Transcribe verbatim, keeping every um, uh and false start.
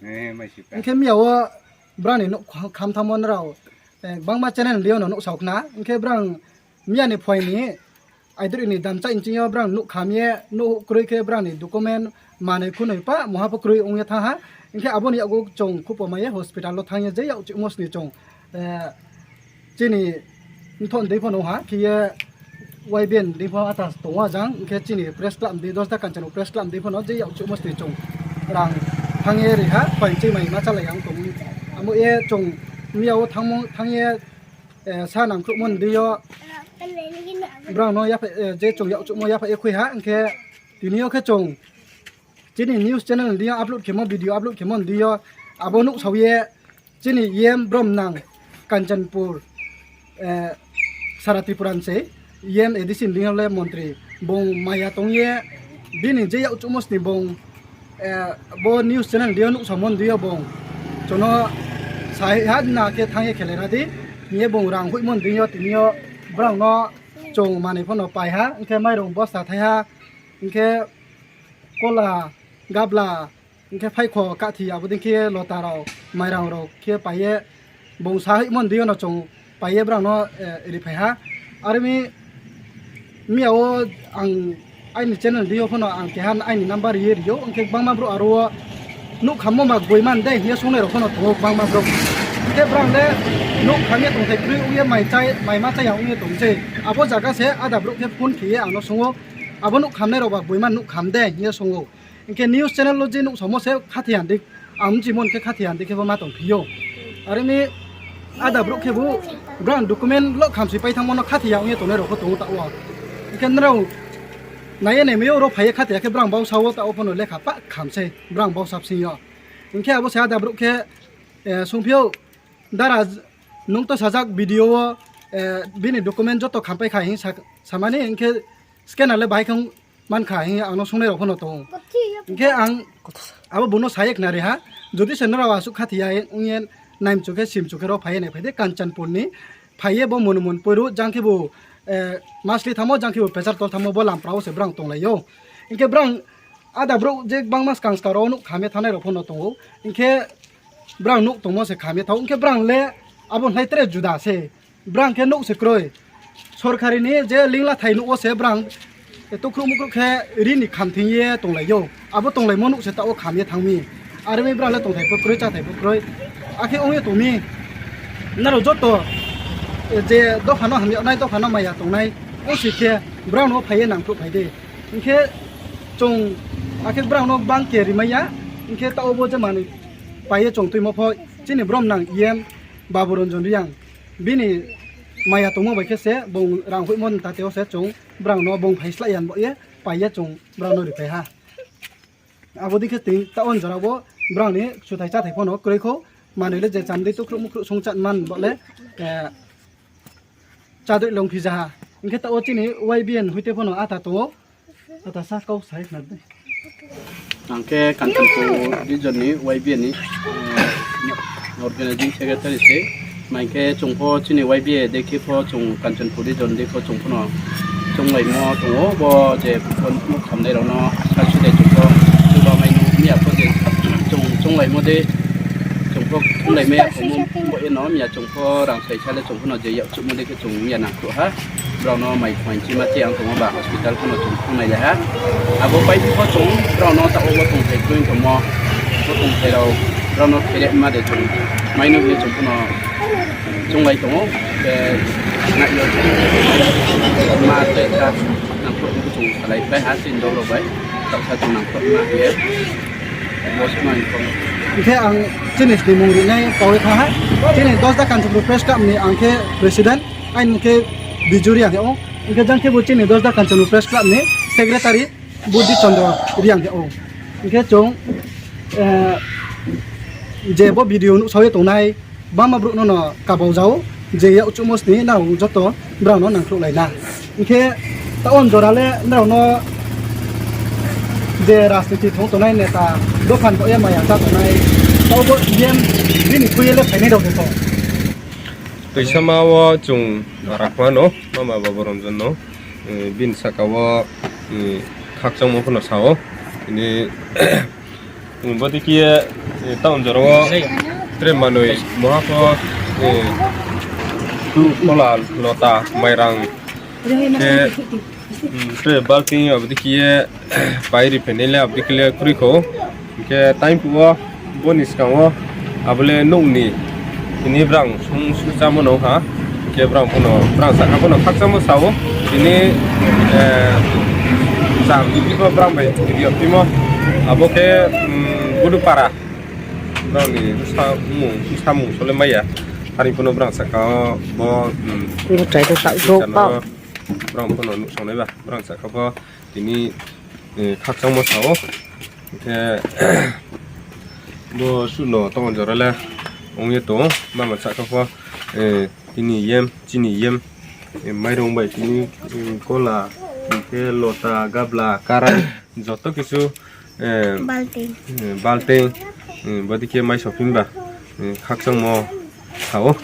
Eh, mai sika. Hwnkhe miya o brani nuk kha-, kham thangmo nrao, eh, bangma channel ni liyo no nuk saukna. Hwnkhe brang miya ni phoi ni aidri ni damcha inching yo brang nuk kham ye nuk kwrwi khe brang ni document manwi khunwi pa moha pho kwrwi wng ye thang ha. Hwnkhe abo ni yago chwng khupo mai ye hospital o thang ye je yak chukmo sni chwng, eh, chini nthon dei phano ha, khiye Y B N dei phano atas tongo ajang, hwnkhe chini press club dei, Dosda Kanchanpur press club dei phano je yak chukmo sni chwng rang thang ye ri ha, pain chi mai ma chalai ang tong. Amo e chwng miya o thangmo, thang ye, eh, sa nang khukmo dei yo, brang no yapha, eh, je chwng yak chukmo yapha e khui ha, hwnkhe tini yo khe chwng chini news channel ni upload khemo, video upload khemo ni yo abo nuk sawi ye chini E M brom nang Kanchanpur, eh, Sara Tripura ni se E M A D C ni le montri bong maya tong ye bini je yak chukmo sni bong, eh, bo news channel ni yo nuk samo ni yo bong chono sai ha na khe thang ye khelai ra di ye bong rang hui mo ni yo tini yo brang no chwng manwi phano pai ha, hwnkhe mairung bosta thai ha, hwnkhe kola, gabla, hwnkhe phaikho kathi, abo dei khe lota rok, mairang rok khe paiye, bong sa himo dei no chwng paiye brang no, eh, ri phai ha. Armi miya o ang aini channel dei phano ang keha aini number ye rio, hwnkhe bangma bro aro o nuk khammo ma goi man dei hiya songnai rok phano tongo bangma bro. Hwnkhe brang le nuk khamya tongthai kwrwi wngye mai chai, mai ma chaya wngye tong se. Abo jaga se ada bro khe phone khiye ang no songo, abo nuk khamnai rok ba goi man nuk kham de hiya songo. Hwnkhe news channel o je nuk samo se khathi handi, ang jimon khe khathi handi khe bo ma tong phiyo. Arimi ada bro khe bo brang document lo khamsi pai thangmo no khathi ya wngye tongnai rok pho tongo ta o. Hwnkhe nrao naiye nai meyo ro phaiye khathi ya khe brang bau sao ta o phano lekha pa khamse brang bau sap sing yo. Hwnkhe abo se ada bro khe, eh, songphio dara nwng to sajak video o, eh, bini document joto khampai kha hing sa-, samani hwnkhe scanner le bahai khe mankha hing ang no songnai rok phano tongo. Hwnkhe ang abo bono sayek nari ha, jodi se nora asuk khathi ya wngye naimchuk khe simchuk khe ro phaiye nai phaide Kanchanpur ni phaiye bo monument poiru jang khe bo, eh, masli thamo jang khe bo pechar tol thamo bo lampra o se brang tonglaio. Hwnkhe brang ada bro je bangma skang skang ro nuk khamya thanai rok phano tongo. Hwnkhe brang nuk tongmo se khamya thao. Hwnkhe brang le abo hnai tere juda se. Brang khe nuk se kroi. Sorkari ni je lingla thai nuk o se brang tukruk mukruk khe ri ni kham thing ye tonglaio. Abo tonglaimo nuk se ta o khamya thangmi. Arimi brang le tongthai pho kroi, chathai pho kroi. Akhe ongye tongmi. Naro joto, eh, je dopha no hamya nai, dopha no maya tongnai. O si khe brang no phaiye nang phru phai de. Hwnkhe chwng akhe brang no bang ke rimaya. Hwnkhe ta o bo je manwi paiye chwng twimo pho chini brom nang E M Babu Ranjan Reang. Bini maya tongmo bai khe se bong rang huimo ta teo se chwng brang no bong phai slai yan bo ye paiye chwng brang no riphai ha. Abo dikhe tei ta on jora bo brang ni suthai chathai phano kwrwi kho manwi le je chamdi tukruk mukruk song chat man bo le, eh, chadoi long phija ha. Hwnkhe ta o chini Y B N huite phano ata tongo. Ata sa kau sai khna de. Ang khe Kanchanpur region ni Y B A ni, eh, organizing secretary se. Mai khe chwng pho chini Y B A de khe pho chwng Kanchanpur region de pho chwng phano chwng lai mo tongo. Bo je phone mo khamnai rok no sa su de chwng pho chuba mai no miya pho je chwng chwng lai mo de chwng pho chwng lai maya pho mo bo eno miya chwng pho rang sai sa le chwng phano je yak chukmo de khe chwng ya nang kho ha. Borok no mai khwlai chi ma chi ang tongma ba hospital phano chwng thang nai le ha. Abo pai pho chwng borok no ta o bo tong thai tong tongmo. Bo tong thai rok borok no khere ma de chwng mai no hinwi chwng phano chwng lai tongo. Khe na yo ma te ta nang kho chwng salai pai ha chin dok rok bai. Ta sa chwng nang kho ma ye. Hwnkhe ang chini snimung rinai kaui kha hai. Chini Dosda Kanchanpur Press Club ni ang khe president, aini mung khe Biju Reang khe o. Hwnkhe jang khe bo chini Dosda Kanchanpur Press Club ni secretary Budhi Chandra Reang khe o. Hwnkhe chwng, eh, je bo video nuk sawi tongnai, bama borok no no kabau jao, je yak chukmo sni nang joto borok no nangkhluk lai na. Hwnkhe ta on jora le norok no je rajniti thung tongnai neta, dokan bo ya maya cha tongnai, tao bo yen bini khuye le phainai rok de to. Twi sama o chwng rakma no, mama Babu Ranjan no, eh, bini saka o, eh, khakchangma phano sao. Bini Bodi kiye, eh, town jora o tre manwi moha pho, eh, tu kola lota mairang khe, mm, tre balting abodi kiye pai ri phenile abodi kile kuri kho. Khe time pu o boni skang o abole nokni tini brang sung sung chamo no ha. Khe brang phano, brang saka phano khakchangma sao. Tini, eh, cham tini ko brang bai video timo. Abo khe, mm, Gudu para. Brang ni sa mung, sa mung sole maya. Hari phano brang saka o bo, mm, Ini try to tak jok jana pa. Brang phano nuk songnai ba. Brang saka bo tini, eh, khakchangma sao. Khe bo suno tong jora le ong ye to. Mama saka bo, eh, tini yem, chini yem, eh, mairung bai tini, eh, kola, hingke lota, gabla, karai, joto kisu, eh, balting. Eh, balting, eh, bodi khe mai sopin ba, eh, khakchangmo sao.